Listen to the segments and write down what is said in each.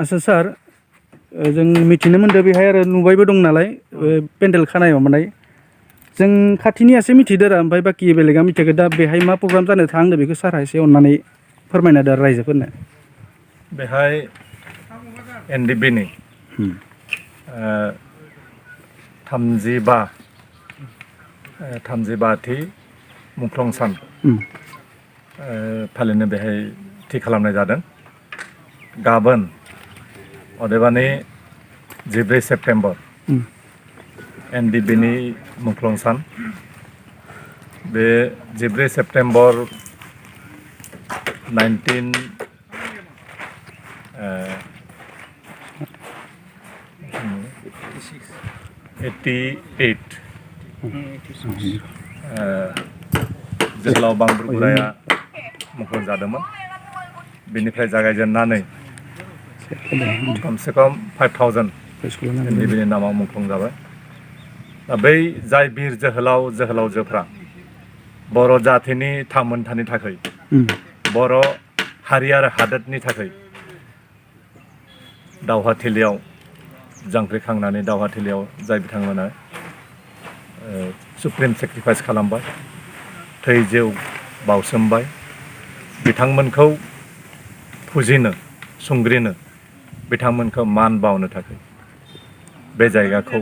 आच्छा सार जों मिथिनो मोनदों बेहाय आरो नुबायबो दं नालाय पेन्डेल खानाय माबानाय जों खाथिनियासो मिथिदो आरो ओमफ्राय बाखि बेलेगा मिथियाखै दा बेहाय मा प्रग्राम जानो थांदों बेखौ सारा एसे अननानै फोरमायना होदो रायजोफोरनो बेहाय एनडिबिनि 35थि मुंख्लं सान फालिनो बेहाय थि खालामनाय जादों गाबोन अदेबानि 14 सेप्तेम्बर एनडिबिनि मुंख्लं सान बे 14 सेप्तेम्बर 1988 जोहोलाव बांबुरगुराया मुंख्लं जादोंमोन बेनिफ्राय जागायजेननानै खमसे खम 5000 एनडिबिनि नामाव मुंख्लं जाबाय दा बै जाय बिर जोहोलाव जोहोलावजोफ्रा बर' जाथिनि थामोनथानि थाखाय बर' हारि आरो हादोरनि थाखाय दावहाथिलियाव जांख्रिखांनानै दावहाथिलियाव जाय बिथांमोना सुप्रिम सेक्रिफाइस खालामबाय थै जिउ बावसोमबाय बिथांमोनखौ फुजिनो संग्रिनो बिथांमोनखौ मान बावनो थाखाय बे जायगाखौ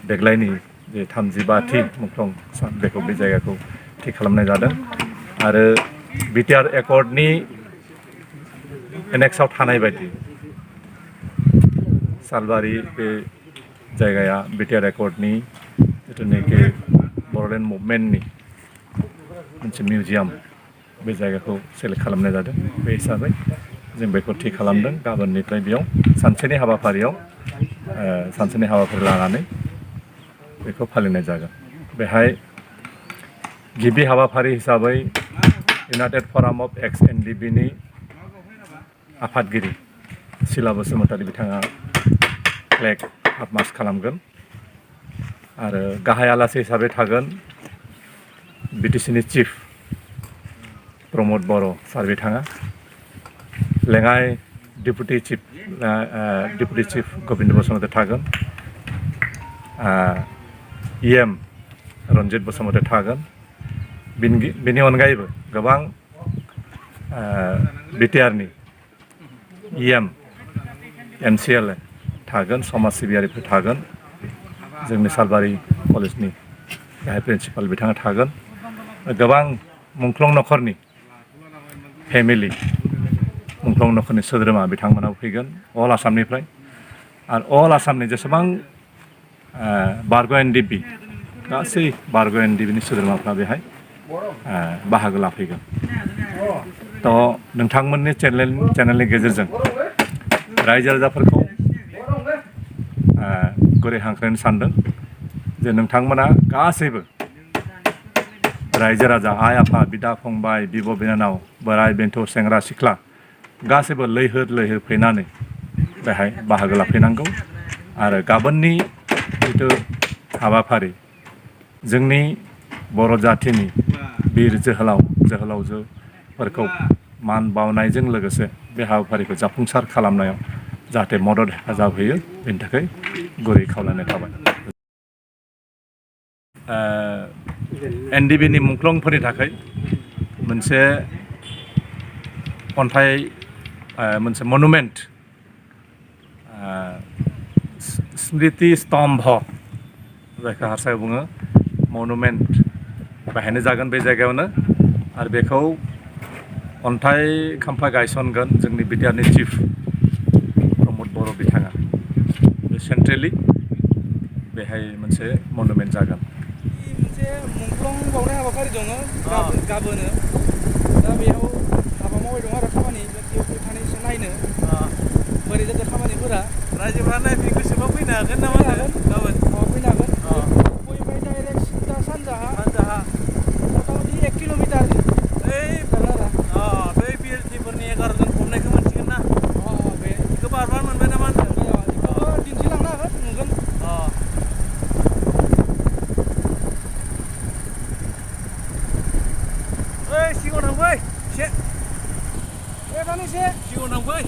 देग्लायनि जे 35थि मुंख्लं सान बेखौ बे जायगाखौ थि खालामनाय जादों आरो बिटिआर एकर्डनि एनेक्सआव थानाय बायदि सालबारि बे जायगाया बिटिआर एकर्डनि जिथुनाखि बर'लेण्ड मुभमेन्टनि मोनसे मिउजियाम बे जायगाखौ सेलेक्ट खालामनाय जादों बे हिसाबै जों बेखौ थि खालामदों गाबोननिफ्राय बेयाव सानसेनि हाबाफारि लानानै बेखौ फालिनाय जागोन बेहाय गिबि हाबाफारि हिसाबै इउनाइटेड फराम अफ एक्स एनडिबिनि आफादगिरि सिला बसुमतारी बिथाङा फ्लेग मार्च खालामगोन आरो गाहाय आलासि हिसाबै थागोन बिटिसिनि चिफ प्रमद बर' सार बिथाङा लेङाइ डिपुटि चिफ गबिन्द बसुमतारी थागोन इएम रन्जित बसुमतारी थागोन बेनि अनगायैबो गोबां बिटिआरनि इएम एमसिएलए थागोन समाज सिबियारिफोर थागोन जोंनि सालबारि कलेजनि गाहाय प्रिन्सिपाल बिथाङा थागोन गोबां मुंख्लं नखरनि फेमिलि मुंख्लं नखरनि सोद्रोमा बिथांमोनाबो फैगोन अल आसामनिफ्राय आरो अल आसामनि जेसेबां बारग' एनडिबि गासै बारग' एनडिबिनि सोद्रोमाफ्रा बेहाय बाहागो लाफैगोन थ' नोंथांमोननि चेनेलनि गेजेरजों रायजो राजाफोरखौ गुरै हांख्रायनो सानदों जे नोंथांमोना गासैबो रायजो राजा आइ आफा बिदा फंबाय बिब' बिनानाव बोराइ बेन्थ' सेंग्रा सिख्ला गासैबो लैहोर फैनानै बेहाय बाहागो लाफैनांगौ आरो गाबोननि जिथु हाबाफारि जोंनि बर' जाथिनि बिर जोहोलावजोफोरखौ मान बावनायजों लोगोसे बे हाबाफारिखौ जाफुंसार खालामनायाव जाहाथे मदद हेफाजाब होयो बेनि थाखाय गुरै खावलायनाय थाबाय एनडिबिनि मुंख्लंफोरनि थाखाय मोनसे अन्थाइ मोनसे मनुमेन्ट स्मृति स्तम्भ जायखौ हारसायाव बुङो मनुमेन्ट बेहायनो जागोन बे जायगायावनो आरो बेखौ अन्थाइ खाम्फा गायसनगोन जोंनि बिटिआरनि चिफ प्रमद बर' बिथाङा बे सेन्ट्रेलि बेहाय मोनसे मनुमेन्ट जागोन मोनसे मुंख्लं बावनाय हाबाफारि दङ गाबोनो दा बेयाव हाबा मावबाय दं आरो खामानि बेयाव थांनानैसो नायनो बोरै जादों खामानिफोरा रायजोफोरा नायफैनो गोसोबा फैनो हागोन नामा गाबोन फैनो हागोन गयनिफ्राय डाइरेक्ट सिदा सानजाहा मथा-मथि 1 किल'मिटार बै बिएलटिफोरनि 11 जन फबनायखौ मोनसिगोन ना बेखौ बारबा मोनबाय नामा बेखौबो दिन्थिलांनो हागोन नुगोन सिगाङाव थांबाय एसे दानैसे सिगाङाव नांफै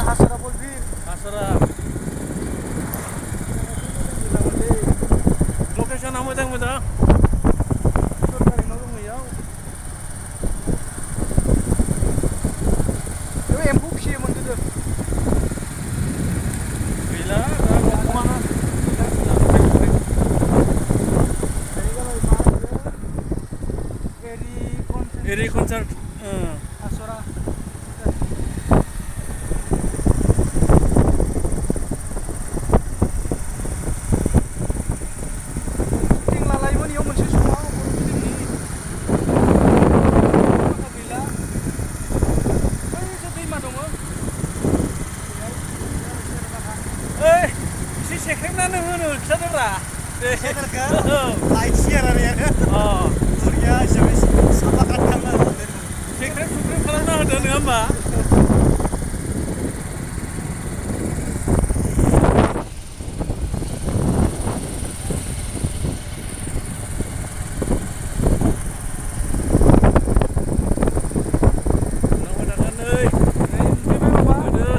हासारा बलबीर हासारा लकेसना मोजां मोजां सरकारि न' दङ इयाव बेयाव एम्फौ फिसियोमोन गोदो गैला दा दंफाङानो एरि कनसार्ट हासारा सेख्रेबनानै होनो खिथादोब्रा लाइट सियार आरो दुर्गा हिसाबै साफा खालामना होदों सेख्रेब सुख्रेब खालामना होदो नङा होमबा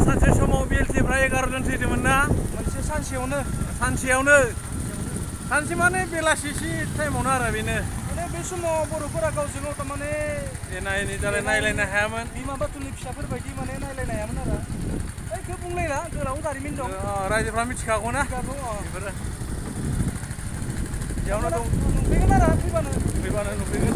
सानसे समाव बेलटिफ्रा 11 जन थैदोंमोन ना मोनसे सानसेयावनो सानसे माने बेलासिसि टाइमावनो आरो बेनो माने बे समाव बर'फोरा गावजों गाव थारमाने एना एनि जालाय नायलायनो हायामोन बिमा बाथुलनि फिसाफोर बायदि माने नायलायनो हायामोन आरो बेखौ बुंलायला गोलाव जारिमिन दं रायजोफ्रा मिथिखागौ ना बेफोरो बेयावनो दं नुफैगोन आरो फैबानो नुफैगोन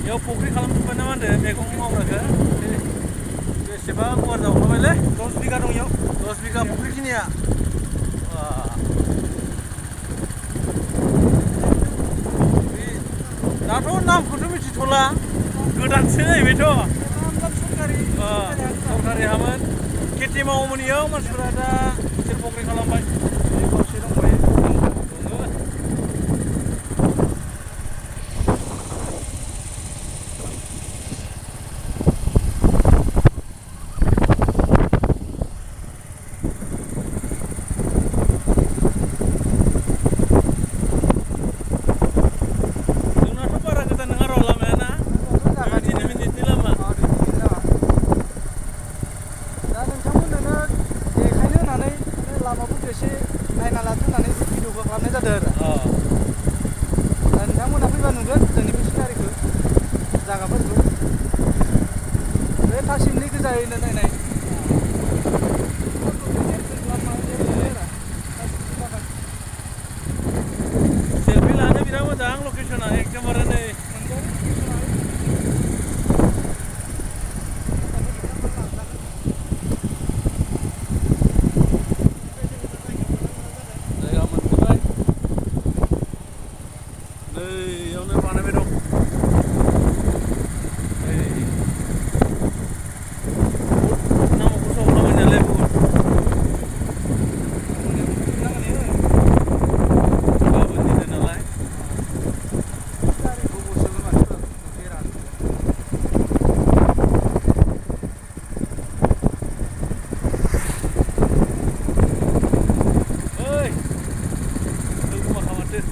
बेयाव फुख्रि खालामजोब्बाय ना मा होनदों मैगं मावग्राखौ बेसेबा गुवार जावखाबायलै 10 बिगा दं इयाव 10 बिगा फुख्रिखिनिया दाथ' नामखौथ' मिथिथ'ला गोदानसो जाहैबायथ' सरकारि हामोन खेथि मावोमोन इयाव मानसिफोरा दा बिसोर फुख्रि खालामबाय खावसे दंबायो लामाफोरखौ एसे नायना लाथों होननानै भिडिअखौ खालामनाय जादों आरो दा नोंथांमोना फैबा नुगोन जोंनि बे सिनारिखौ जायगाफोरखौ बे थासिमनि गोजायैनो नायनाय सेलफि लानो बिराद मोजां लकेसना एकदमबारे नै यावनो बानायबाय दं नामाव खरसा खालामनायालाय बहुद गाबोन दिनो नालाय ओइ लोगो मा खालामदो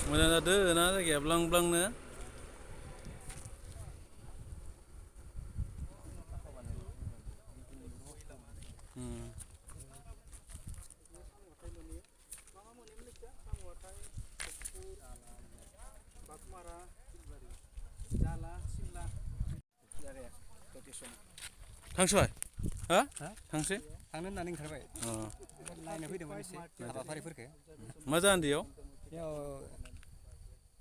मोजां जादों ना जायगाया ब्लां ब्लांनो थांसै हा थांसै थांनो होननानै ओंखारबाय नायनो फैदोंमोन एसे हाबाफारिफोरखौ मा जागोन बेयाव बेयाव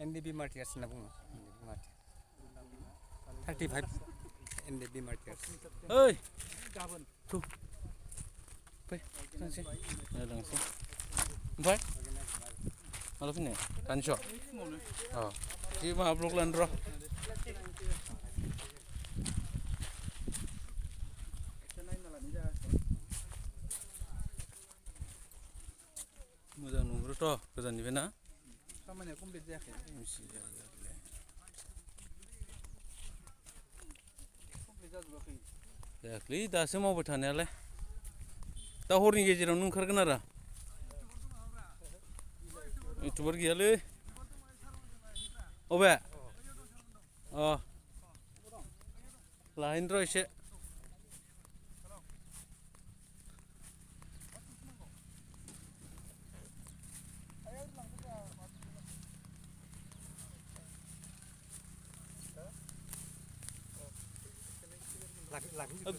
Ndfb Martyr'S होनना बुङो 35 Ndfb Martyr'S ओइ गाबोन फै थांसै लांसै ओमफ्राय माला फैनो दानिस' अ बे माबा ब्लक लानो र' मोजां नुहुरोथ' गोजाननिफ्राय ना खामानिया कमप्लिट जायाखै कमप्लिट जाजोबाखै जायाखैलै दासो मावबाय थानायालाय दा हरनि गेजेरावनो ओंखारगोन आरो इउटुबार गैयालै अबे अ लाहैनो र' एसे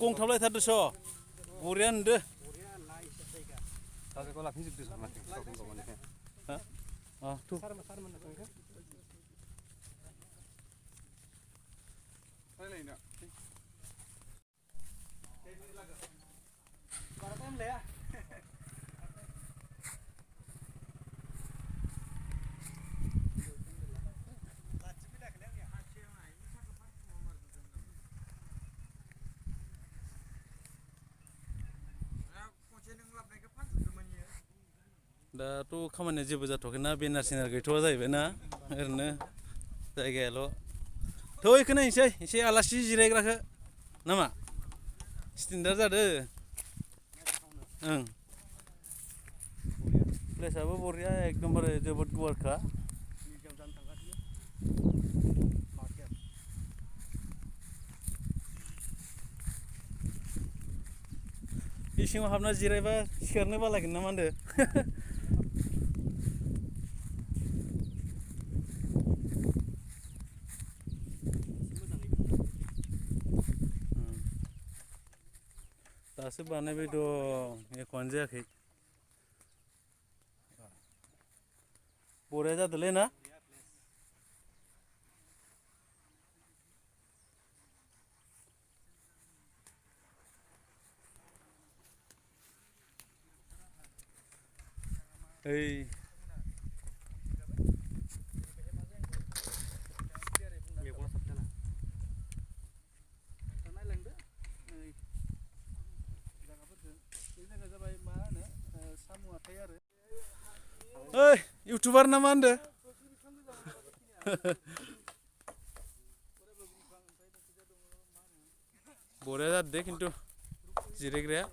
गंथाबलायथारदोस' बरिया नुदो बेखौ लाफिनजोबदों माथो रायलायनो बारा टाइम लाया दाथ' खामानिया जेबो जाथ'वाखैना बेनार सेनार गैथ'वा जाहैबाय ना ओरैनो जायगायाल' थ' बेखौ नायनोसै एसे आलासि जिरायग्राखौ नामा स्टेन्डार्ड जादो ओं प्लेसआबो बरिया एकदमबारे जोबोद गुवारखा बे सिङाव हाबना जिरायबा सिखारनो बालायगोन ना मा होनदो दासो बानायबाय दं एख'आनो जायाखै बरिया जादोलै ना ओइ नायलांदो नै जायगाफोरखौ बे जायगाया जाबाय मा होनो साम' हाथाय आरो ओइ इउटुबार ना मा होनदो बरिया जादों दे खिन्थु जिरायग्राया